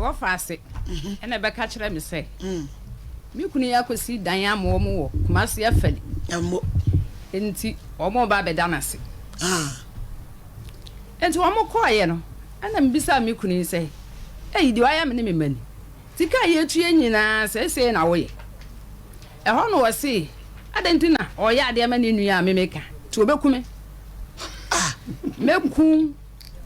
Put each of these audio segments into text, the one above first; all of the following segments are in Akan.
wɔfa ase ɛna ɛbɛka kyerɛ me sɛ me kunu yi akɔsi dan ama wɔn wɔ Kumasi Afali. Ɛmmo. Nti wɔn ba abɛda no ase. Ah. Nti wɔn kɔɔeɛ no, ɛna mebisaa me kunu yi sɛ, Ei, deɛ wayɛ me ne me mma ni? Sika a yɛtua nyinaa, seesei na woyɛ? Ɛhɔ na ɔse, Adɛn nti na ɔyɛ adeɛ ma ne nua a me meka? Nti ɔbɛku me. Ah. Mɛku.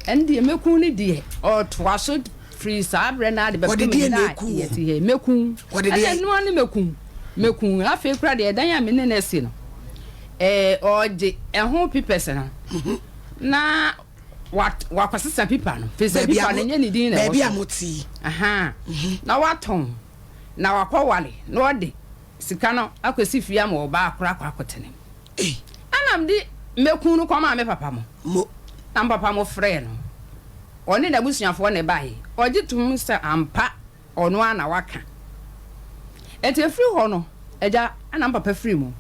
Ɛno deɛ mɛku no deɛ ɔtoa so firi saa berɛ no ara de bɛpem nnɛ a yɛte ha yi. Mɛku. Ɛna ɛno ara ne mɛku. Mɛku. Afei koraa deɛ ɛdan a me ne no asi no, ɛɛ ɔregye ɛho pipɛs no na wakɔsesa pipa no. Firi sɛ pipa no nyɛ ne din na ɛwɔ so. Baabi a mote yi. Ahaa. Na watɔn na wakɔware na ɔde sika no akɔsi fie ama ɔbaa koro akɔ akɔtena mu. Ei. Ɛna mede mmɛku no kɔmaa me papa mo. Mo. Na me papa mo frɛɛ no. Ɔne n'abusuafoɔ na ɛbaeɛ. Ɔgye toom sɛ ampa ɔno ara na waka. Enti ɛfiri hɔ no, agya, ɛna me papa firii mu.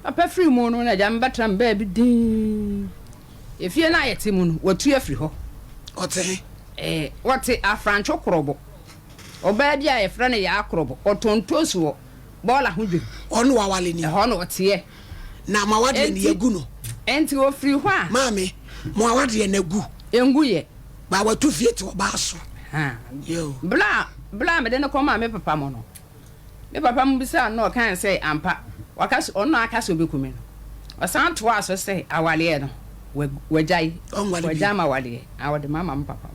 Papa firii mu no, na agya mebɛtena me baabi dinn. Efie no a yɛte mu no, watu afiri hɔ. Ɔte he? Ɛɛ, ɔte Afrantwo Korɔbo. Ɔbaa bi a yɛfrɛ no Yaa Korɔbo, ɔtɔn ntoosi wɔ bɔɔla ho dwam. Ɔno wawale ni. Ɛhɔ na ɔteɛ. Na mo awadeɛ no yɛagu no. Enti ɔfiri hɔ a. Maame, mo awadeɛ no agu. Ɛngu yɛ. Ba watu fie te ɔbaa so. Berɛ a, berɛ a mede no kɔmaa me papa mo no, me papa mo bisaa no na ɔkae sɛ ampa, waka sɛ, ɔno na aka sɛ ɔbɛku me no. Ɔsan toaa so sɛ awareɛ no, wagyae. Wagyae m'awareɛ, na ɔde me ama me papa mo.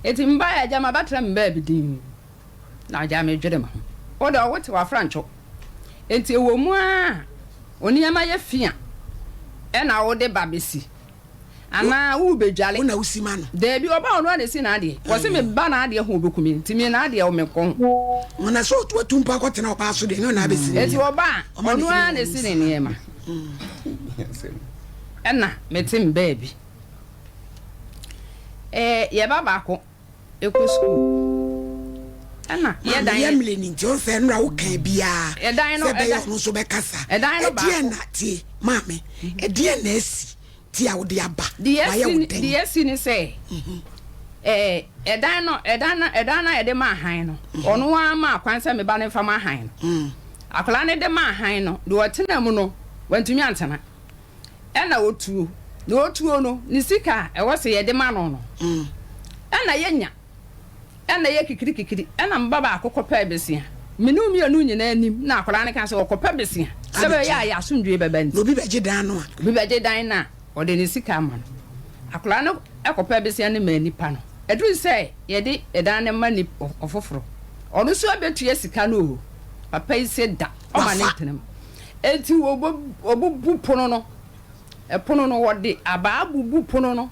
Enti mebaeɛ agya mabɛtena me baabi dinn na agya medwene me ho. Wo deɛ wote w'afrantwo enti ɛwɔ mu ara wo nneɛma yɛ fi a ɛna wode ba bɛsi anaa worebɛdwale. Wo na wosi ma no? Daabi, ɔba ɔno ara na ɛsi n'adeɛ. Wɔse me ba n'adeɛ ho ɔbɛku me nti me n'adeɛ wo menkɔ ho. Na sɛ watu mpo akɔtena ɔbaa so deɛ ɛnyɛ ɔno abɛsi ne nneɛma. Enti ɔba a ɔno ara na ɛsi ne nneɛma. Ɛna mete me baabi. Eh, yɛ ba baako kɔ sukuu. Ɛna yɛ dan. Maame yɛ mmiri ni nti ɔnsɛ nnura wo kan biara. Yɛ dan no sɛ bɛyɛ ɔno nso bɛkasa. Ɛdan no baako. Ɛdeɛn na tie maame ɛdeɛn na asi ti a wode aba. Wayɛ wo dɛn. Deɛ asi ne sɛ ɛɛ ɛdan no ɛdan no ɛdan no a yɛde maa han no ɔno ara maa kwan sɛ me ba no nfa ma han no. Akwadaa no de maa han no deɛ ɔtena mu no wantumi antena. Ɛna ɔtuo, na ɔtuo no, ne sika a ɛwɔ sɛ yɛde ma no no, ɛna yɛnya, ɛna ɛyɛ kikirikikiri, ɛna me ba baako kɔpɛɛ besia, me ne wo mmienu nyinaa nim, na akwadaa no ka sɛ ɔkɔpɛ besia, sɛ ɛbɛyɛ a yɛn asomdwoeɛ bɛba nti. Na obi bɛgye dan no a. Obi bɛgye dan no a, ɔde ne sika ama no. Akwadaa no kɔpɛɛ besia no maa nipa no. Ɛduru sɛ yɛde dan no ma nip ɔfoforɔ, ɔno nso abɛtua sika no o, papa yi se da, ɔma no Wafa. ntena mu. Enti wɔbubu pono no, ɛpono no, wɔde abaa bubu pono no,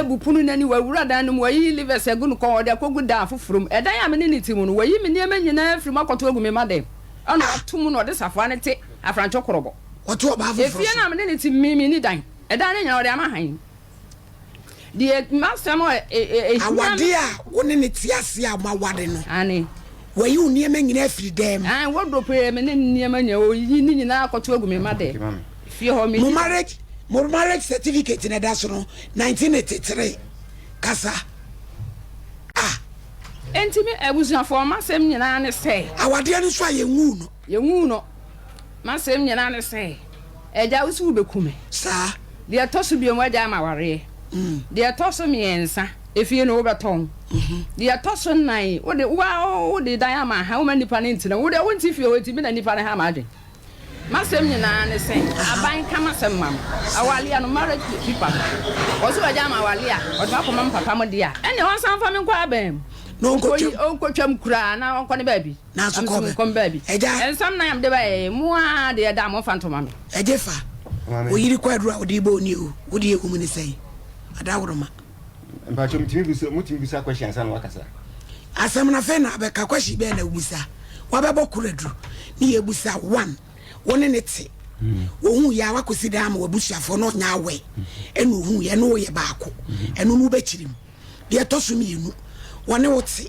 bu pono no ani, wɔawura dan no mu, wɔayiyi livers agu no kɔn, wɔde akɔgu dan foforɔ mu. Ɛdan a me ne no te mu no, wɔayi me nneɛma nyinaa afiri mu akɔto agu me mma dan mu, ɛnna wɔato mu na wɔde safoa no te afrantwo korɔbɔ. Wɔto ɔbaa foforɔ Efie so. no a me ne no te mu, me menni dan. Ɛdan no nyinaa wɔde ama hann. Deɛ m'asɛm a ɛhia me. Awadeɛ a wo ne no te ase a moaware no. Aane. Wayi wo nneɛma nyinaa afiri dan mu. Aane, wardrobe yɛ me ne ne nneɛma nyinaa, ɔyi ne nyinaa akɔto agu me mma dɛm. Fie hɔ, menni Mo dan. marriage, mo marriage certificate na ɛda so no, 1983, kasa ah. Enti me abusuafoɔ, m'asɛm nyinaa ne sɛ. Awadeɛ no nso a yɛnwuu no. Yɛnwuu no. M'asɛm nyinaa ne sɛ, Agya, wo se wobɛku me. Saa. Deɛ ɛtɔ so biom, woagyae m'awareɛ. Deɛ ɛtɔ so mmiɛnsa, efie no wobɛtɔn. Deɛ ɛtɔ so nnan, wode, wo ara wode dan ama ha, womma nnipa no ntena mu. Wo deɛ wonte fie hɔ nti, me na nnipa no ha m'adwene. M'asɛm nyinaa ne sɛ, aban nka m'asɛm mma me. Awareɛ no, marriage paper no, ɔse wagyae m'awareɛ a, ɔde m'akɔma me papa mo deɛ a, ɛnneɛ ɔnsan mfa me nkɔ aban mu. Na ɔnkɔtwam. Ɔnkɔtwam koraa na ɔnkɔ ne baabi. Nanso Am kɔ so nkɔm baabi. Agya. Nsɛm na de baeɛ yi, mo ara deɛ da a momfa nto ma me. Agye fa. Maame. Wo yere kɔ aduru a wode bɔ oni o, wo deɛ ɛwɔ mu ne sɛn? Adaworoma. Mpakyɛ metumi bisa, motumi bisa question ansa na wakasa? Asɛm no afei na abɛka, question bɛn na wobisa? Wabɛbɔ koro aduru ne yɛbusa one, wo ne ne te, wohu yɛ a wakɔsi dan ama w'abusuafoɔ na ɔnyɛ aware ɛna ohu yɛ ɛne woyɛ baako, ɛno no wobɛkyiri mu. Deɛ ɛtɔ so mmienu, wɔne wo te.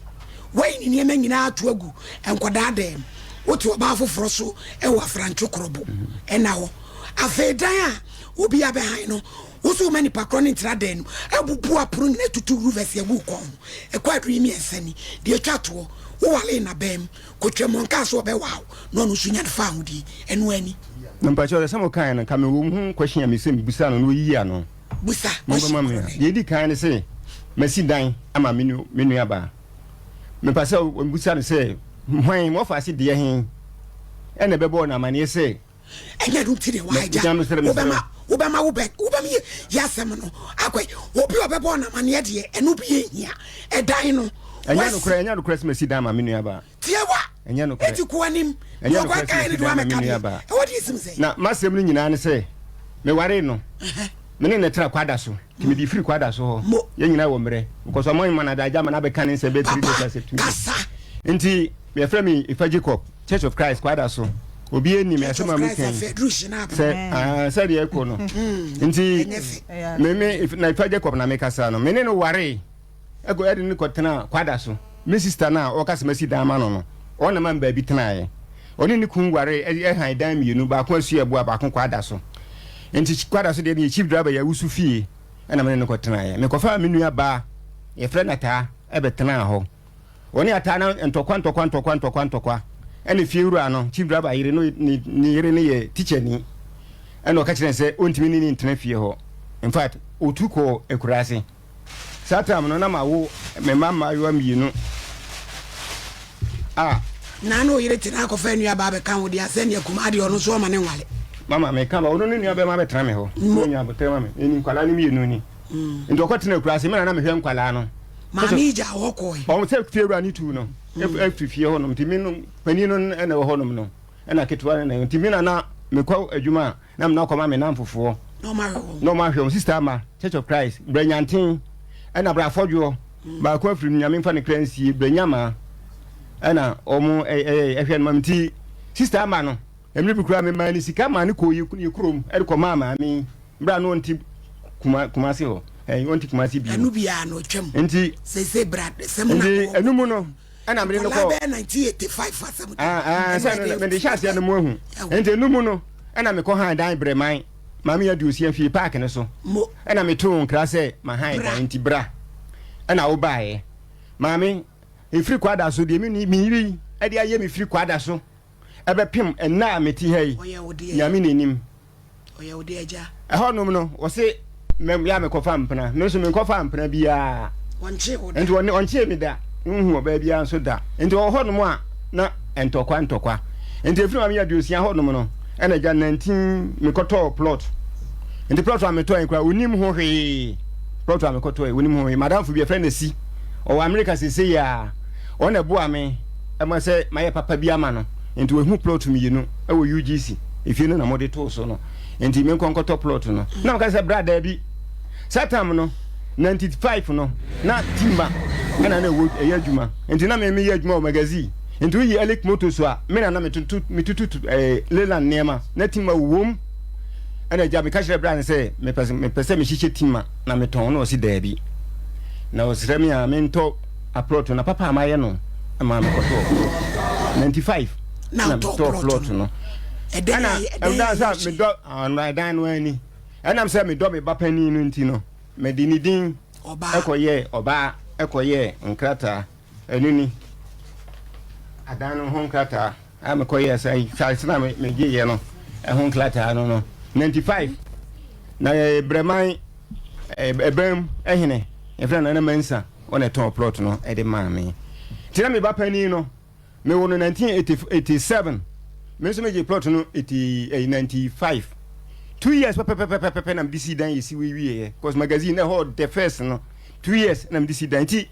Woayi ne nneɛma nyinaa ato agu nkwadaa dan mu. Wote ɔbaa foforɔ so wɔ afrantwo korɔbo nna hɔ. Afei dan a obi abɛhan no, wo so woma nipa korɔ no ntra dan no mu, abubu apono nyinaa atutu ruvɛs agu wo kɔn ho. Ɛkɔ aduru yi mmiɛnsa ni, deɛ ɛtwa toɔ, wowaree n'aban mu, kɔtwam ɔnkaa sɛ ɔbɛwaa wo na ɔno nso nya ne faahodie. Ɛno ara ni. Na mpakyɛw sɛ mo kae no nka me wɔ mu ho question a mese mebisa no na oyiyi ano. Busa Mo question bɛma me korɔ a. no. Deɛ edi kan ne se masi dan ama me nu me nua baa. Mepɛ sɛ mebisa no sɛ hwan wɔfa ase deɛ he ɛna ɛbɛbɔɔ no amaneɛ sɛ. Ɛnyɛ ɛno nti na ɛwɔ ha agya. Wobɛma wobɛma wobɛ wobɛma yɛ yɛ asɛm no akɔ obi a ɔbɛbɔ no amaneɛ deɛ ɛno bi yɛ hia ɛdan no. Ɛnyɛ nokorɛ ɛnyɛ nokorɛ sɛ masi dan ma me nua baa. Tie wa. Ɛnyɛ nokorɛ. Eti kɔ anim. Ɛnyɛ nokorɛ sɛ masi dan ma me nua baa. Ɛwɔ deɛ esim sɛ. Na m'asɛm no nyinaa ne sɛ mewaree no me ne no tra kwada so nti mede firi kwada so hɔ yɛn nyinaa wɔ mmerɛ because ɔmo ma no adagya ma no abɛka ne nsɛm bɛyɛ 3 days asɛ 2 days nti yɛfrɛ me Ifa Jacob. Church of Christ kwada so obi anim asɛm a meka yi sɛ ah, sɛdeɛ ɛkɔ no mm. nti meme na ifa Jacob na mekasa no mene no waree ɛkɔ ɛde ne kɔtena kwada so me sister no a ɔka sɛ masi dan ma no no ɔna ma me baabi tenaeɛ ɔne ne kun waree ɛhan dan mmienu baako asu ɛboa baako kwada so nti kwada so deɛ ne yɛ chief driver yɛ awusu fie ɛna mene no kɔtenaeɛ mekɔfaa me nua baa yɛfrɛ nataa ɛbɛtenaa hɔ Wɔne ataa na ntɔkwa ntɔkwa ntɔkwa ntɔkwa ntɔkwa ɛna fie wura no chief driver yere no ne ne yere no yɛ teacher ni ɛna ɔka kyerɛ sɛ ɔntumi ne ne ntena fie hɔ in fact ɔtu kɔɔ akuraase saa time no na ma wo me mma mmaayewa mmienu a Na na oyere te na akɔfa nua ba abɛka ho deɛ asɛ nea kumaa deɛ ɔno nso ɔma ne nwale. Mama meka ba ɔno ne nua bɛma bɛtena me hɔ ɔnya abotire ma me ɛni nkwadaa no mmienu ni nti ɔkɔtena akuraase me na na mehwɛ nkwadaa no. Maame yi gyaa hɔ kɔe. Ɔmo sɛ fie wura ne tuu no afiri fie hɔ nom nti me no panin no na ɛwɔ hɔ nom no ɛna ketewa no na nti me na na mekɔ adwuma a na me na kɔma me namfofoɔ na ɔmo ahwɛ wɔn na ɔmo ahwɛ wɔn sista ama Church of Christ Brɛnyanten ɛna bra afɔdwoɔ baako afiri mu nyame nfa ne kra nsie Brɛnyamaa ɛna ɔmo ɛyɛ ɛhwɛ no ma me nti sista ama no mmerɛ bi koraa me maa ne sika maa ne kɔɔ yɛ kurom ɛde kɔ maa maame Bere a na ɔnte Kuma, Kumasi hɔ, ɛɛ, ɔnte Kumasi bio. Ɛno biara no ɔtwam. Nti. Seesei bra sɛm na Nti ɛno mu no, ɛna mede no kɔɔ. Nkɔlaa bɛyɛ 1985 asɛm. Ah, ah, sɛ no, mede hyɛ aseɛ no mo ahu. Nti ɛno mu no, ɛna mekɔ han dan Breman, Maame Aduosia fie paaki no so. Mo. Ɛna metoo nkra sɛ ma han dan nti bra. Ɛna wobaeɛ. Maame, ɛfiri Kwada so deɛ me me yere yi ɛde ayɛ me firi Kwada so ɛbɛpem ɛnna a mete ha yi, Nyame na ɛnim. Ɔyɛ wo de agya. Ɛhɔnom no, wɔse mɛ yɛ a mekɔfa mpena. Me nso menkɔfaa mpena biara. Ɔnkyee wo da. Nti ɔne ɔnkyee me da. Menhuu ɔbaa biara nso da. Nti ɔwɔ hɔnom a na ntɔkwa ntɔkwa. Nti ɛfiri Maame Aduosia hɔnom no, ɛna agya 19 mekɔtɔɔ plot. Nti plot a metɔe koraa ɔnnim ho hwee. Plot a mekɔtɔe ɔnnim ho hwee. Madamfo bi yɛfrɛ no Asi. Ɔwɔ Amerika seesei ara. Ɔno na ɛboaa me ma sɛ mayɛ papa bi ama no. Nti wahu plot mmienu wɔ UGC. Efie no na mode too so no. Nti menkɔ nkɔtɔ plot no. Na meka sɛ bra daabi. Saa time no, 95 no, na Timba ɛna na ɛwɔ ɛyɛ adwuma. Nti na me meyɛ adwuma wɔ magazine. Nti woyi Elic Motors a, me na na metoto metutu ɛɛ Leyland nneɛma. Na Timba wom. Ɛna agya meka kyerɛ bra no sɛ mepɛ mepɛ sɛ mehyehyɛ Timba na metɔn. Na ɔse daabi. Na ɔsrɛ me a mentɔ a plot no. Na papa a mayɛ no maa mekɔtɔɔ plot. 95 na metɔɔ plot no. Ɛna ɛdan sɛ medɔ ɛdan no ani. Ɛnam sɛ medɔ me ba panin no nti no, mede ne din kɔyɛɛ ɔbaa kɔyɛɛ nkrataa. Ɛno ni, adan no ho nkrataa a mekɔyɛɛ sɛ sase na megyeeɛ no ɛho nkrataa no no 95 na Brɛman ɛbɛn hene yɛfrɛ no Nana Mansa ɔna ɛtɔn plot no ɛde maa me. Nti na me ba panin no Me wo no 1987 me nso me gye plot no 95 2 years pɛpɛpɛpɛpɛ na me de si dan yɛ si wie yɛ cause magazine na ɛhɔ the first no 2 years na me de si dan nti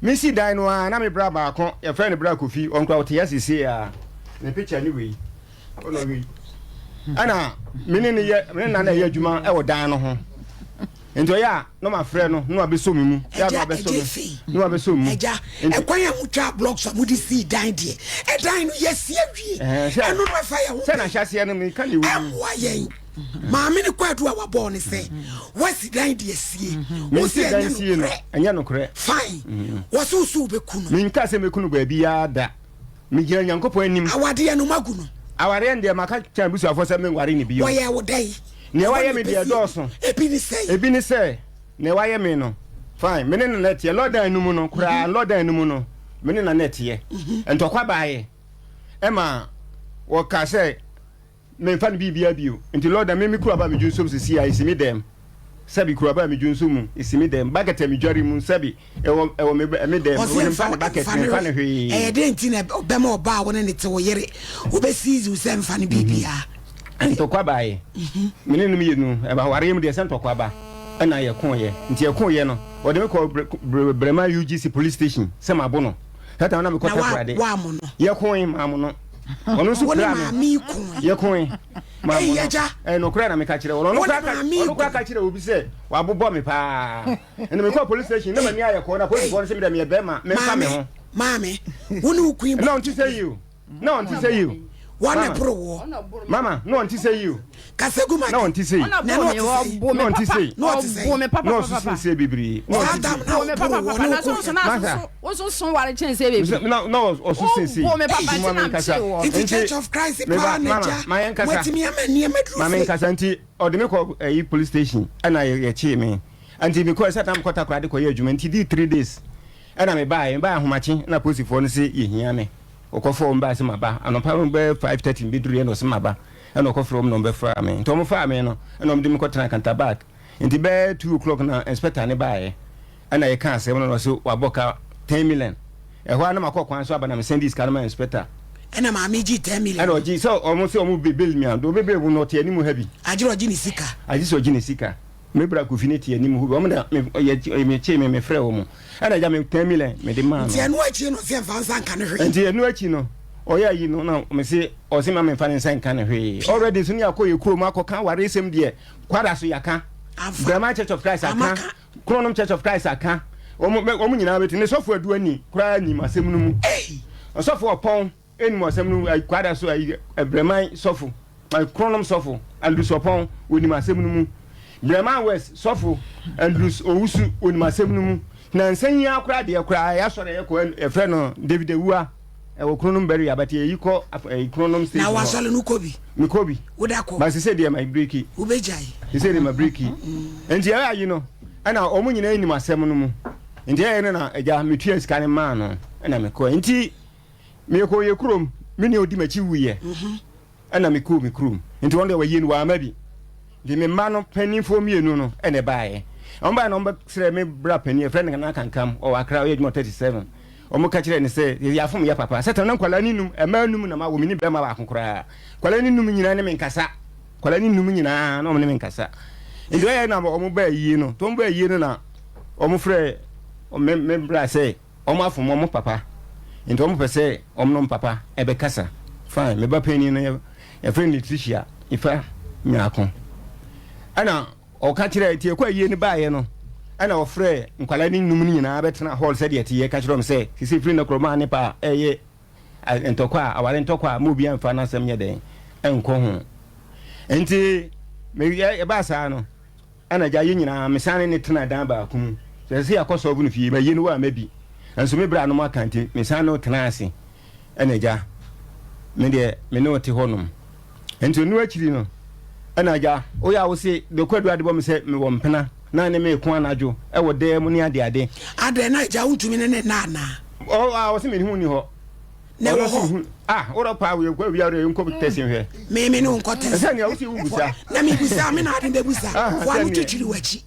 me si dan no a na me bra baako yɛfrɛ no bra Kofi ɔnkura ɔte ya sese a ne picture ne wei ɔna wei ɛna me ne ne yɛ me ne na na ɛyɛ adwuma ɛwɔ dan no ho Nti ɔyɛ a na mafrɛ no na wabɛsɔ me mu. Yɛ a na Agya, wabɛsɔ agya me efei. na wabɛsɔ me mu. Agya, Nti ɛkwan a motwaa blocks a mode sii dan deɛ, ɛdan no yɛasi awie. ɛhɛn sɛ Ɛno no ɛfa yɛn ho sɛ bɛn? n'ahyɛaseɛ no meka deɛ ɛwɔ mu. Ɛmmoa yɛn. Maame no kwaadu a wabɔɔ ne sɛ, woasi dan de asie. Wo se Mensi dan ɛnyɛ sie no, nokorɛ. ɛnyɛ nokorɛ. Fine. Wɔse wo so wobɛku no. Menkaa sɛ mɛku no baabiara da. Megyina Nyankopɔn anim. Awadeɛ no moagu no. Awareɛ no deɛ maka kyerɛ m'abusuafoɔ sɛ menware no bio. Wɔyɛɛ wo dɛn? Nea wayɛ me deɛ ɛdɔɔso. Ebi ne sɛn? Ebi ne sɛ, nea wayɛ me no, fine, me ne no na ɛteɛ. Lɔdan no mu no koraa, lɔdan no mu no, me ne no na ɛteɛ. Ntɔkwa baeɛ ɛma wɔkaa sɛ Menfa no biribiara bio. Nti Lord na me me kuru aba me dwonsom sisi a esi me dɛm sɛbi kuru aba me dwonsom mu esi me dɛm bucket a me dware mu sɛbi ɛwɔ ɛwɔ me me dɛm Ɔse me mfa nfa ne bucket mfa me no nfa no hwee. Ɛyɛ dɛn nti na ɔbɛma ɔbaa a wo ne no te wo yere wobɛ seize wo sɛ mfa no biribiara. Ntɔkwa baeɛ me ne no mmienu ɛba awareɛ mu deɛ sɛ ntɔkwa ba ɛna yɛkoeɛ nti yɛkoeɛ no ɔde me kɔɔ Brɛma UGC police station sɛ mabo no that time na mekɔ Na wa Takoradi woammo no. yɛkoe maamo no. Ɔno nso Wo ne piraa me. maame yi ko ɛ. Yɛkoe. Maa Ei mo no. agya. Ɛyɛ nokorɛ na meka kyerɛ wo. Ɔno Wo ne koraa ka, maame yi ɔno ko. koraa ka kyerɛɛ obi sɛ wabobɔ me paa. Ɛnna mekɔɔ police station na Ei, m'ani ayɛ kɔɔ na ei, polisifoɔ no se me deɛ meyɛ bɛrima, memfa me maame, ho. maame, wo ne wo kun Na bɔ ɔnte sɛ yi o. Na ɔnte sɛ yi o. Wɔn na Mama, ɛboro woɔ. mama, na ɔnte sɛ yi o. Kasa gu ma Na ɔnte sei. Ɔna Na boo na me, ɔte sɛn? ɔboo me Na ɔnte papa, sei. Na ɔte sɛn? ɔboo me papa Na papa ɔso papa. sen sei bebree. Na Saa ɔnte tam sei. na Ɔboo me papa ɔboro papa wɔ ne na wo so ko nso na Masa. so so so so ware kyɛn sɛ bebree. Na na ɔso sen sei. Ɔboo me papa Nti nti ma na menkasa. mkyee wɔ. Nti Nti Church of Christ meba paa na mama agya ma yɛnkasa. moatumi ama nneɛma duru Ma sei. menkasa nti ɔde me kɔ ɛyi police station ɛna yɛ yɛkyee me. Nti mekɔɛ sɛ na mekɔ Takoradi kɔyɛ adwuma nti dii 3 days ɛna mebaeɛ. Mebaeɛ ahomakye na polisifoɔ no se yɛhia me. Ɔkɔfrɛ wɔn baeɛ sɛ maba. Anɔpa no bɛyɛ 5:30 mebɛduruiɛ na ɔse maba. Ɛna ɔkɔfrɛ wɔn na wɔbɛfaa me. Nti wɔfaa me no, ɛna wɔde me kɔtenaa Kantabak. Nti bɛyɛ 2 o'clock na inspector no baeɛ. Ɛna yɛkaa asɛm no na ɔse wabɔ ka 10 million. Ɛhɔ ara na makɔ kwan so aba na mesan dii sika no maa inspector. Ɛna maame gyee 10 million Ɛna no. ɔgye sɛ wɔn sɛ wɔn bɛ bail me a, deɛ ɔbɛ bail wo no ɔte anim ha bi. Agye ɔgye ne sika. Agye sɛ ɔgye ne sika. Me bra Kofi no te anim hɔ bi. Wɔn na me yɛ me kyee me me frɛ wɔn. Ɛna agya me 10 million mede maa Nti no. ɛno akyi no ɔse ɛmfa nsa nka ne hwee. Nti ɛno akyi no ɔyɛ ayi no na mese ɔse ma memfa ne nsa nka ne hwee. Already nso ne akɔ yɛ kurom akɔka awaresɛm deɛ Kwada so yɛaka. Amfa. Breman Church of Christ aka. Amaka. Kronom Church of Christ aka. Wɔn wɔn nyinaa bɛti ne sɔfo adu ani koraa nim asɛm no mu. Ei! Ɔsɔfo ɔpɔn nim asɛm no mu ayi Kwada so ayi Breman sɔfo ayi Kronom sɔfo Andrews Ɔpɔn onim asɛm no mu. Breman West sɔfo Andrews Owusu onim asɛm no mu. Nansa yi ara koraa deɛ koraa yɛasɔre yɛkɔ yɛfrɛ no David Awua ɛwɔ Kronom Barrier but yɛyi kɔ ɛyi Kronom station Na hɔ. wasɔre no kɔ bi. Mekɔ bi. Woda kɔ. But sese deɛ ma breaki. Wobɛgyae. Sese deɛ ma breaki. Nti ɛyɛ ayi no ɛna wɔn nyinaa nim asɛm no mu. Nti ɛyɛ no na agya metua sika no maa no ɛna mekɔɛ. Nti mekɔ yɛ kurom me nua odi m'akyi wuiɛ ɛna mekɔɔ me kurom. Nti wɔn deɛ wɔyie no wɔama bi. Nti me mma no mpanimfoɔ mmienu no ɛna ɛbaeɛ. Wɔn baeɛ na wɔn bɛsrɛ me bra panin yɛfrɛ no Nana Kankam ɔwɔ Accra ɔyɛ adwuma wɔ 37. Wɔn ka kyerɛɛ no sɛ yɛafom yɛ papa. Sɛ tɛm na nkwadaa no num mmaa num na mawo menni barima baako koraa. Nkwadaa no num nyinaa ne me nkasa. Nkwadaa no num nyinaa na wɔn ne me nkasa. Nti ɔyɛ na wɔn baa yie no, nti wɔn baa yie no na wɔn frɛ me me bra sɛ wɔn afom wɔn papa. Nti wɔn pɛ sɛ wɔn ne wɔn papa ɛbɛkasa. Fine, me ba panyin no yɛ yɛfrɛ no Letitia Ifa Nyarko. Ɛna ɔka kyerɛɛ nti ɛkɔ ayie no baeɛ no ɛna ɔfrɛɛ nkwadaa no num no nyinaa bɛtena hall sɛdeɛ ɛteɛ ka kyerɛ wɔn sɛ sisi firi no korɔ maa ne pa a ɛyɛ ntɔkwa a aware ntɔkwa a ma obiara mfa n'asɛm nyɛ dɛn ɛnkɔ ho nti ɛbaa saa no ɛna gya yɛ nyinaa mesan ne ne tena dan baako mu sɛ sɛ yɛakɔ sɔɔbo no fie ma yie no wɔ ama bi nso me bra no mu aka nti mesan ne tena ase ɛna agya me deɛ me ne wo te hɔ nom nti ɔno akyiri no ɛna agya woyɛ a wo se deɛ kwadu ade bɔ me sɛ mewɔ mpena na ne me ko anadwo ɛwɔ dan mu ne ade ade. Adɛn na agya wontumi ne ne nna anaa? Ɔ a ɔse me ne ho ni hɔ. Na ɛwɔ hɔ. Ah worɔ paa wo yɛ wia worɔ nkɔ tɛsi nhwɛ. Me me ne wo nkɔ tɛsi. Ɛsɛ nea wosi wo busa. Na me busa me na ade bɛ busa. Fo ano twitwiri w'akyi.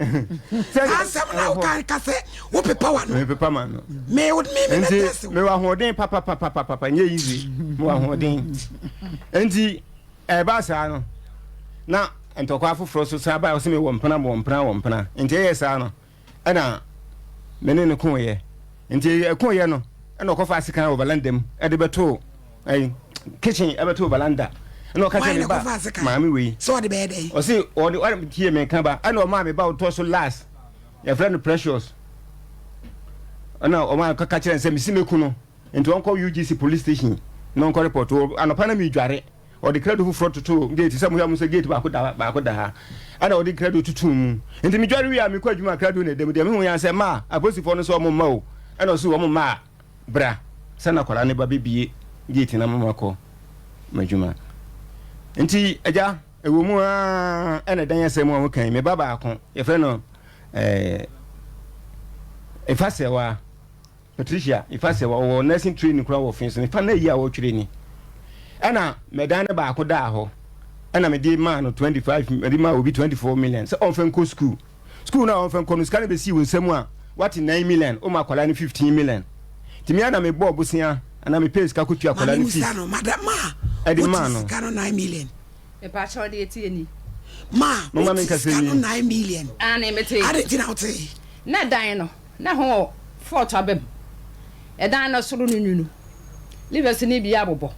Asɛm na wo kan ka sɛ wo pepa w'ano. Me pepa m'ano. Me wo me me bɛ tɛsi wo. Nti me wɔ ahoɔden papapapapa nyɛ easy me wɔ ahoɔden. Nti ɛba saa no na ntɔkwa afoforɔ so saa ba ɔsɛ me wɔ mpena wɔ mpena wɔ mpena nti ɛyɛ saa no ɛna me ne no koeɛ nti ɛkoeɛ no ɛna ɔkɔfa asekan wɔ valanda mu ɛde bɛtoo ɛyi kitchen ɛbɛtoo valanda ɛna ɔka kyerɛ me ba maame wei sɛ ɔde bɛyɛ dɛn ɔse ɔde ɔde tie me ka ba ɛna ɔmaa me ba ɔtɔ so last yɛfrɛ no Precious ɛna ɔmaa kaka kyerɛ no sɛ mesi meku no nti ɔnkɔ UGC police station na ɔnkɔ report anɔpa na medware Ɔde krado foforɔ totoo gate sɛ mohwɛ a mohu sɛ gate baako da ha baako da ha ɛna ɔde krado totoo mu nti medware wie a mekɔ adwuma a krado na ɛda mu deɛ mehu yɛn sɛ maa apolisifoɔ no sɛ wɔn mma o ɛna ɔse wɔn mma a bra sɛ na akwadaa no ba bɛbie gate na mama kɔ m'adwuma. Nti agya, ɛwɔ mu ara ɛna dan asɛm a woka yi, me ba baako, yɛfrɛ no ɛɛ Efasɛwa, Patricia Efasɛwa, ɔwɔ nursing training koraa wɔ Finso, ne fa na yi a ɔretwerɛ ni. Ɛna mɛdan no baako daa hɔ, ɛna mede maa no 25, mede maa obi 24 million sɛ ɔmfa nkɔ school. School no a ɔmfa nkɔ no, sika no bɛsii wo nsam a, woate 9 million, woma akwadaa no 15 million. Nti me ara na mebɔɔ bosea anaa mepɛɛ sika kɔtua akwadaa Maame no fees musa no, madam ma ɛde wote maa no. sika no 9 million. Mepakyɛw deɛ ɛteɛ ni. Ma Momma wote menkasa sika no nwie. 9 million. Aane, metee. Adɛn nti na wotee? Na ɛdan no, na ɛho wɔ fɔɔto aba mu. Ɛdan no soro no nwunu, livers no bi abobɔ.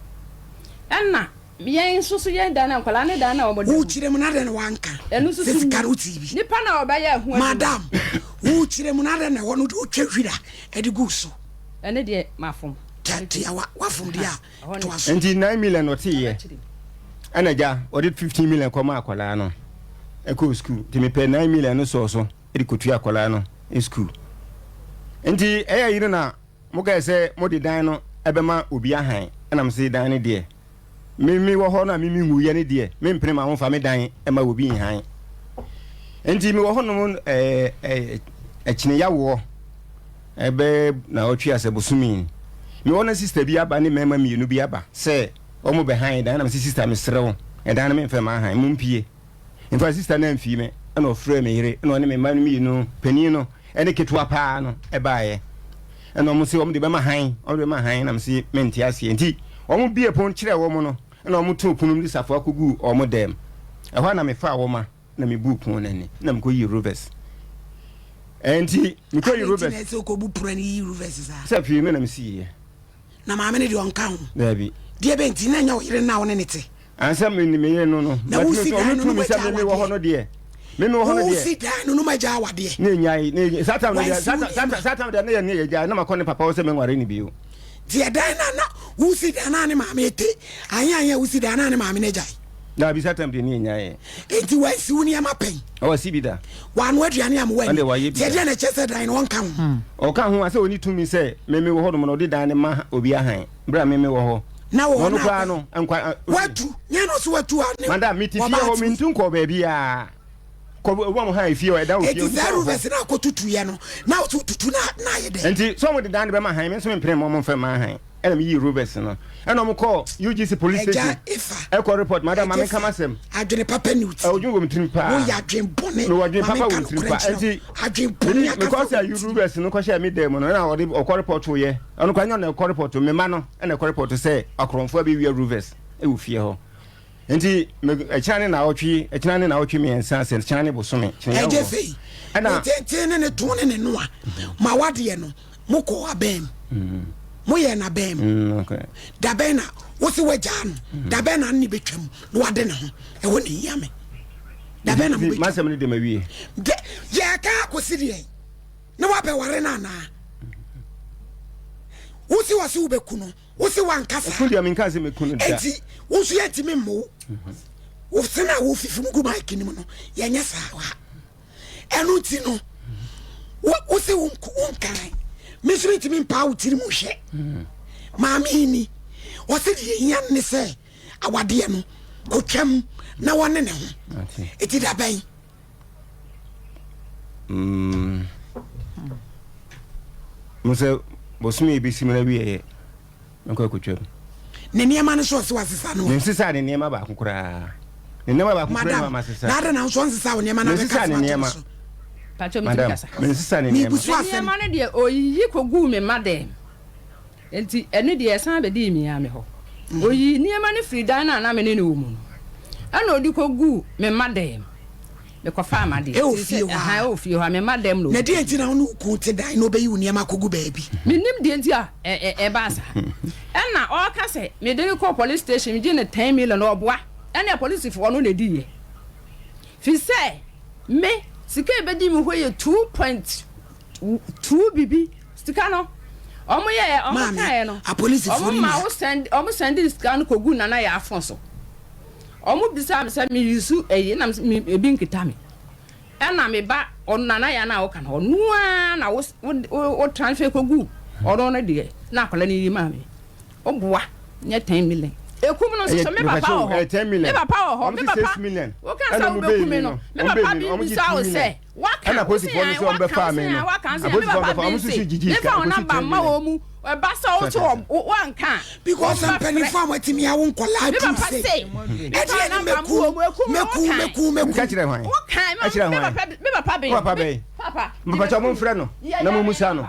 Ɛna Yɛn nso so yɛn dan a nkwadaa ne dan no a wɔda mu. Wokyerɛ mu na adɛn na wanka Ɛno nso sɛ so sika ni. no wotee bi? Nipa na ɔbɛyɛ ɛho adwuma. Madam, wokyerɛ mu na adɛn na ɛhɔ no de wotwa wira de gu so? Ɛno deɛ mafom. Tia wa wafom deɛ a Ɛhɔ ne. toa so. Nti 9 million na ɔteeɛ Akyiri. ɛna agya ɔde 15 million kɔmaa akwadaa no ɛkɔɔ sukuu nti mepɛ 9 million no sɔɔ so de kɔtua akwadaa no sukuu nti ɛyɛ yere na Mokae sɛ mode dan no bɛma obi ahan, ɛna mese dan no deɛ, me mewɔ hɔ no a me menwuiɛ no deɛ, mempene ma momfa me dan mma obi nhan. Enti mewɔ hɔnom ɛɛ ɛkyeneyawoɔ ɛbɛyɛ naawɔtwe asɛ bosome. Mewɔ na sista bi aba ne mmarima mmienu bi aba sɛ wɔn bɛhan dan, ɛna mese sista mesrɛ wo, ɛdan no memfa mma ahan, mompie. In fact, sista no amfii me, ɛna ɔfrɛɛ me yere, ɛna ɔne me mma no mmienu, panin no ne ketewa paa no baeɛ. Ɛna wɔn se wɔn de bɛma han, wɔn de bɛma han, na me se mente aseɛ. Nti wɔn bie pon kyerɛɛ wɔn no, ɛna wɔn too pono mu de safoa kɔguu wɔn dɛm. Ɛhɔ a na mefaa wɔn a, na mebuu pon no ani, na mekɔyii Rovers. Ɛnti mekɔyii Adɛn nti Rovers. na ɛsɛ wokɔbu pono ani yi Rovers saa? Sɛ fie me na mesiiɛ. Na maame no deɛ ɔnka ho? Daabi. Deɛ bɛn nti? Na ɛnyɛ wo yere no na wo ne no te? Ansa me ne me yere no no. Na wosi dan no no ma gya awadeɛ. Me wɔ hɔ no deɛ. Me me wɔ hɔ no deɛ. Wosi dan no no ma gya awadeɛ. Ne nyae ne saa tam no deɛ saa tam deɛ ne yɛ ne yɛ gya na ma kɔ ne papa hɔ sɛ me nware ne bio. Deɛ dan na na wosi dan na ne maame te ahe ahe a wosi dan na ne maame no gyae. Daabi saa tam deɛ ne yɛ nyae. Enti wansi wo nneɛma pɛn. Ɔwɔ si bi da. Wano aduane a mo wɔ ani. Ɛnde wayɛ bi da. Deɛ deɛ na ɛkyɛ sɛ dan no ɔnka ho. Ɔka ho a sɛ ɔni tumi sɛ me me wɔ hɔ nom na ɔde dan no ma obi ahan. Berɛ a me mewɔ hɔ. Na wɔ hɔ Na ɔno na koraa akɔ. no, nkwa. Watu, nyɛ na ɔso watu a ne. Madam, mete fie wɔba hɔ, ate. mentu nkɔɔ baabiara. Kɔ wɔn ha efie hɔ, ɛda wɔ fie Eti hɔ, saa nipa wɔ hɔ. ruvɛs no a akɔtutuiɛ no, na ɔso tutu na na ayɛ dɛn? Nti sɛ wɔde dan no bɛma han, me nso mempene mma wɔmfa mma han. Ɛna meyii Rovers no. Ɛna wɔkɔɔ UGC police Agya station Efa, ɛkɔ report. Madam, ma Agya menka Efa, m'asɛm. adwene papa nni wo tirim. Ɔdwen wɔ me tirim paa. Woyɛ adwen bɔne. Mewɔ adwen Ma papa wɔ menka me tirim nokorɛ paa. nkyerɛ wo. Nti, Adwen bɔne mede ankasa mekɔɔ wɔ sɛ wo tirim. Rovers no kɔhyɛɛ me dan mu no, ɛna ɔde ɔkɔ report yɛ. Ɔno koraa nyɛ ɔno na ɛkɔ report, me mma no na ɛkɔ report sɛ akorɔmfoɔ abɛwia Rovers wɔ fie hɔ. Nti me ɛkyena ne naawɔtwe, ɛkyena ne naawɔtwe mmiɛnsa sɛ ɛkyena ne bosome, kyena Ɛgye yɛwɔ. fei, Ɛna ne tenten ne ne to ne ne noa ma wadeɛ no, mokɔɔ abɛn mu. Moyɛɛ no abɛn mu. Okay. Da bɛn na wo se woagyaa no? Da bɛn na ne bɛtwam na wade ne ho? Ɛhɔ na ɛhia me. Da bɛn na Nti mobɛtwam? m'asɛm no de mawie. De, yɛka akɔsi deɛn? Na woabɛware no anaa? Wo se ɔse wobɛku no, wo se woanka saa. Ɛku deɛ menka sɛ mɛku no da. Enti wo nso yɛntumi mmo wo. Wo se no a wofifi mu gu mic no mu no, yɛnyɛ saa wɔ ha. Ɛno nti no, wo se wonkan. Me nso mentumi mpaa wo tiri mu hwɛ. Maame yi ni, ɔse deɛ ɛhia ne sɛ awadeɛ no kɔtwam na wɔne ne ho. Enti da bɛn? Mm. Mo sɛ bosome ebesi mu na wieɛ mɛkɔ akɔtwam. Ne nneɛma no so ɔse wasesa no. Mensesa ne nneɛma baako koraa. Ne nneɛma baako koraa Madam, ma masesa. na adɛn na nso ɔnsesa wo nneɛma na Mensesa abɛka ne so ato nneɛma. so. Pacho metumi Madam, kasa. mensesa ne nneɛma. Mebusu Ne asɛm. nneɛma no deɛ ɔyiyi kɔguu me mma dɛm. Enti ɛno deɛ ɛsan bɛdii me ara me hɔ. Ɔyii nneɛma no firii dan no a na me ne no wɔ mu no, ɛnna ɔde kɔguu me mma dan mu. Mekɔfaa m'adeɛ. Ɛwɔ Nti sɛ, fie hɔ ɛha, a? ɛwɔ fie hɔ a, me mma dan mu na Na ɔde deɛ kɔguu. nti na wo ne wo kunu te dan na ɔbɛyi wo nneɛma akɔgu baabi? Mennim deɛ nti a ɛ, ɛ, ɛbaa saa. Ɛnna ɔreka sɛ mede no kɔɔ police station, megye no 10 million, ɔboa. Ɛnna apolisifoɔ no na ɛdiiɛ. Firi sɛ me, sika a ɛbɛdi me hɔ yɛ 2.2 bibi. Sika no ɔmo yɛɛ ɔmo Maame, kaeɛ no apolisifoɔ ɔmo no ma nua. wo sɛnd ɔmo sɛndee sika no kɔguu Nana Yaa fon so. Ɔmo bisaa me sɛ me use ɛyi ɛna me se me ebi nkita me. Ɛna me ba ɔno Nana Yaa no a woka no ɔno ara na wo wo wo transfer kɔguu ɔno no deɛ na akwadaa no yi maa me. Woboa nyɛ 10 million. Ekum no nso so me papa wɔ hɔ. Me papa wɔ hɔ. Me papa woka sɛ wobɛku me no. Me papa bi bisa wo sɛ waka wo se an waka wo se an waka nso me papa bi nse mefa wo namba mma wɔ mu ɛba sɛ wo so wanka. Because mpanimfoɔ a wɔatumi awo nkɔlaa Me tu papa se se mefa ɛdeɛ wo ne namba mɛku mma wɔ mu ekum no mɛku wokan. mɛku mɛku. Nka kyerɛ hwan? Wokan Ɛkyerɛ me hwan? papa me papa Wo papa ben. bɛn? Papa. Mpakyɛ momfrɛ no na mommisa no.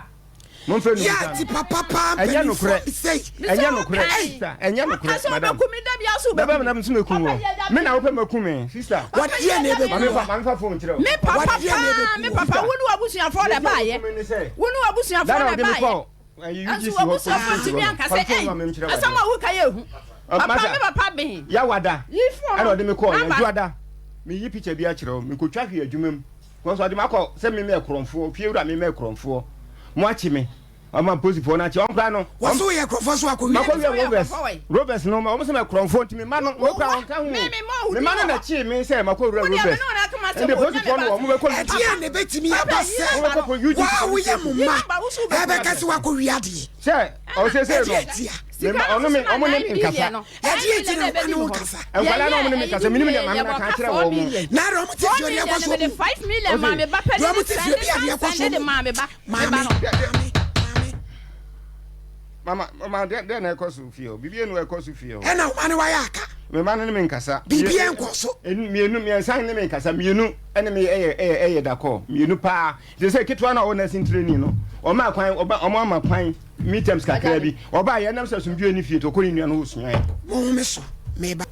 Momfrɛ no Yɛ mmisa ati no. papa paa Ɛnyɛ mpanimfoɔ nokorɛ. bi sei. Ɛnyɛ nokorɛ Wokan. sister. Ɛnyɛ Woka nokorɛ sɛ madam. wobɛku me da bia so Bɛba wobɛku me me. na nso mɛku Papa wo. yɛ da Me na wopɛ maku me sister. Papa Wɔdeɛ yɛ na da ɛbɛku Ma memfa wo. ma memfa phone nkyerɛ wo. Me papa Wɔdeɛ na paa ɛbɛku me wo. papa Sister. wo ne w'abusuafoɔ na Deɛ nti a ɛbaayɛ. wɔku me ne sɛ Wo ne w'abusuafoɔ da na na wɔde me ɛbaayɛ. kɔɔ ɛyi Nanso UGC hɔ police w'abusuafoɔ station ntumi hɔ no. anka Fa sɛ phone ei ma menkyerɛ wo asɛm adeɛ. a woka yɛ ehu. Papa Masa me papa ben. Yawada Yi phone ɛna no ɔde me kɔɔ namba. Yɛdwoada. Meyi picture bi akyerɛ wo. Mekɔtwa hwee adwuma mu. Because ɔde makɔ sɛ me mɛ korɔmfoɔ, fie wura me mɛ korɔmfoɔ. Mo akye me. Ɔma posifoɔ no akye. Wɔn koraa no. Wɔn so yɛ korɔmfoɔ so akɔ wia. Makɔ wia Rovers. Rovers no wɔn sɛ mɛ korɔmfoɔ nti me ma no wɔn koraa wɔn ka ho. Me ma no na kye me sɛ makɔ wura Rovers. Nti posifoɔ no wɔn bɛkɔ. Ɛdeɛ na ebetumi aba sɛ waa woyɛ mo ma ɛbɛka sɛ wakɔ wia adeɛ. Sɛ ɔsese no. Ɛdeɛ tia. Me ma ɔno me ɔmo ne me nkasa. Ɛdeɛ nti na ɔne wo nkasa. Nkwadaa na ɔmo ne me nkasa menim deɛ maame no aka akyerɛ wɔn mo. Na deɛ ɔmo te fie deɛ ɛkɔ so mu. Deɛ ɔmo te fie bi a deɛ ɛkɔ so mu. Maame maame maame. Mama mama deɛ deɛ na ɛkɔ so fie hɔ biribi enu ɛkɔ so fie hɔ. Ɛna ɔma ne wayɛ aka. Me ma no ne me nkasa. Biribi ɛnkɔ so. Mmienu mmiɛnsa ne me nkasa mmienu ɛne me ɛyɛ ɛyɛ ɛyɛ dakɔ mmienu paa te sɛ ketewa na ɔwɔ nursing training no ɔma kwan ɔba ɔmo ama kwan midterms kakra bi ɔba yɛ nam sɛ asomdwoe ne fie nti ɔkɔ ne nua no hɔ suae. Mo ho me so meba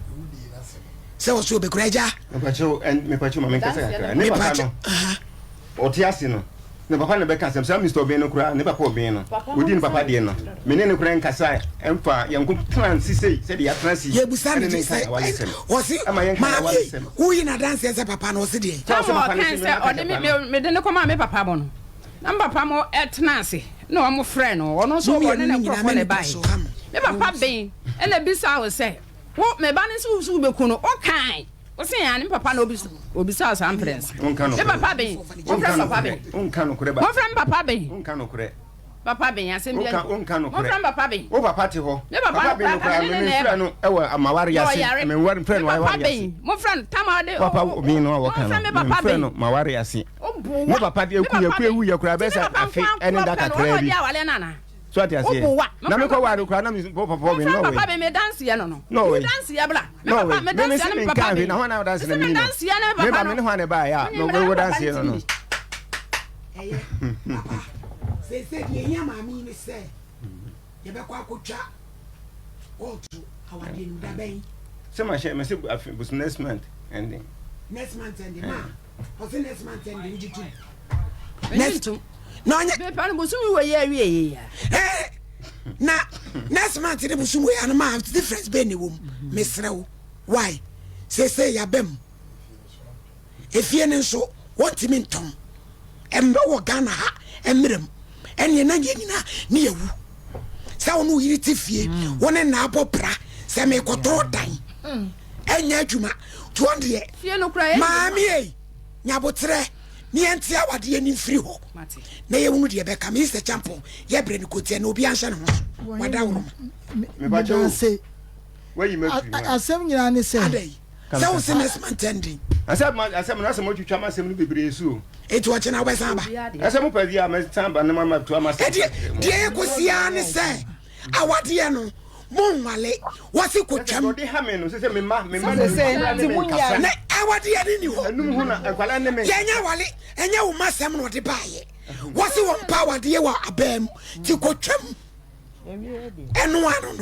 sɛ ɔsɛ obekura agya. Mepakyɛw mepakyɛw ma menkasa kakra ne papa no ɔte ase no ne papa na bɛka asɛm saa Mr. Obeng no koraa ne papa Obeng no odi ne papa deɛ no me ne no koraa nkasa ɛmfa yɛn ko tena nsi sei sɛdeɛ yɛatena ase yi Yɛbusa no ɛne ne gye nka sɛ awaresɛm ɔse ɛma yɛnka maame awaresɛm woyi n'adanseɛ sɛ papa no ɔse deɛ. Sɛ ɔse Tam a papa no ɔkae se me sɛ maka ɔde me kyerɛ papa no. mede no kɔmaa me papa mo no, na me papa mo tena ase na wɔn frɛ no, ɔno nso Mo ɔne mmienu ne no nyinaa nkurɔfoɔ na m'ani da ɛbaeɛ. so ha mo. Me papa ben na bisaa wo sɛ, wo me ba no nso wo so wobɛku no, wokae, wo se aane, me papa na obisa obisaa saa mprɛnsa. Wonka Me nokorɛ. papa ben, Wonka momfrɛ me papa ben, nokorɛ. Wonka nokorɛ ba. momfrɛ me papa ben. Wonka nokorɛ. Papa ben, asɛm biara Wonka nni hɔ. wonka nokorɛ. Momfrɛ me papa ben. Wo papa te hɔ. Me papa Papa no ben no koraa koraa ka me no ne ne na memfrɛ ɛba. no ɛwɔ maware Na ase. ɔyare. Menware mfrɛ Me no papa aware ase. ben, momfrɛ no tam a ɔde Papa ben no a wɔka momfrɛ no me papa memfrɛ ben. no maware ase. Woboa. Ne papa de Me eku papa yɛ ku ben. ewu yɛ koraa Nti bɛyɛ me sɛ papa afe nko ara ɛne da nkorɔ pɛ no, kakraa ɔna bi. ɔde awale no anaa? So ate aseɛ? Woboa. Na Momfrɛ me mekɔ papa ware ben. koraa na me papa ben Momfrɛ no me wei. papa ben, me danseɛ no no. No Me way. danseɛ bra. Me No papa, way. me Me me danseɛ se ne me me papa nka hwee ben. na hwan na danse Mese na me me no. danseɛ ne me Me papa ba me no. ne hwan na ɛbaeɛ a Wonye na mmra me wo papa danseɛ no ntim no. bi. Ɛyɛ papa seesei deɛ ɛhia maame yi ne sɛ yɛbɛkɔ akɔtwa kɔɔto awadeɛ no mu da bɛn? Sɛ ma hyɛ mɛ sɛ afi bus next month ending. Next month ending ma ɔsɛ next month ending wogye tom. Next na ɔnyɛ. Mepa no bosom wɔ yɛ awie yɛ ya. Eh, na next month ne bosom wɔ yɛ ano ma difference bɛn ne wɔ mu mesrɛ wo why seesei yɛaba mu. Efie no nso wɔntumi ntɔn. Ɛmmerɛ wɔ Ghana ha mmerɛ mu ɛneɛ na yɛn nyinaa ne yɛwu. Sɛ wo ne wo yere te fie wo ne na abɔ bra sɛ mekɔtɔn dan ɛnyɛ adwuma nti wɔn deɛ maame ei nyaboterɛ ne yɛnte awadeɛ no mfiri hɔ na yɛhunu deɛ ɛbɛka. Mister Champon yɛbrɛ no kotia na obiara nhyɛ ne ho so wadaworo ma. Medase. Asɛm nyinaa ne sɛ. Adɛn? Sɛ wo se next month ending. Asɛm asɛm no asɛm otwitwa m'asɛm no bebree so o. Eti ɔkyena wobɛsan aba. Ɛsɛ mo pɛ bi a mɛsan aba na ma to ama sɛ. Ɛdeɛ deɛ ɛkɔsi ara ne sɛ awadeɛ no mo nwale wɔsi kotwam. Ɔde ha me no sɛ sɛ me ma me ma ne ne me nkasa. Ne awadeɛ no ni hɔ. Enum ho na nkwalaa ne me. Yɛnyɛ wale ɛnyɛ wo ma sɛm na ɔde baayɛ wɔsi wɔn mpa awadeɛ wɔ abɛn mu ti kotwam ɛno ano no.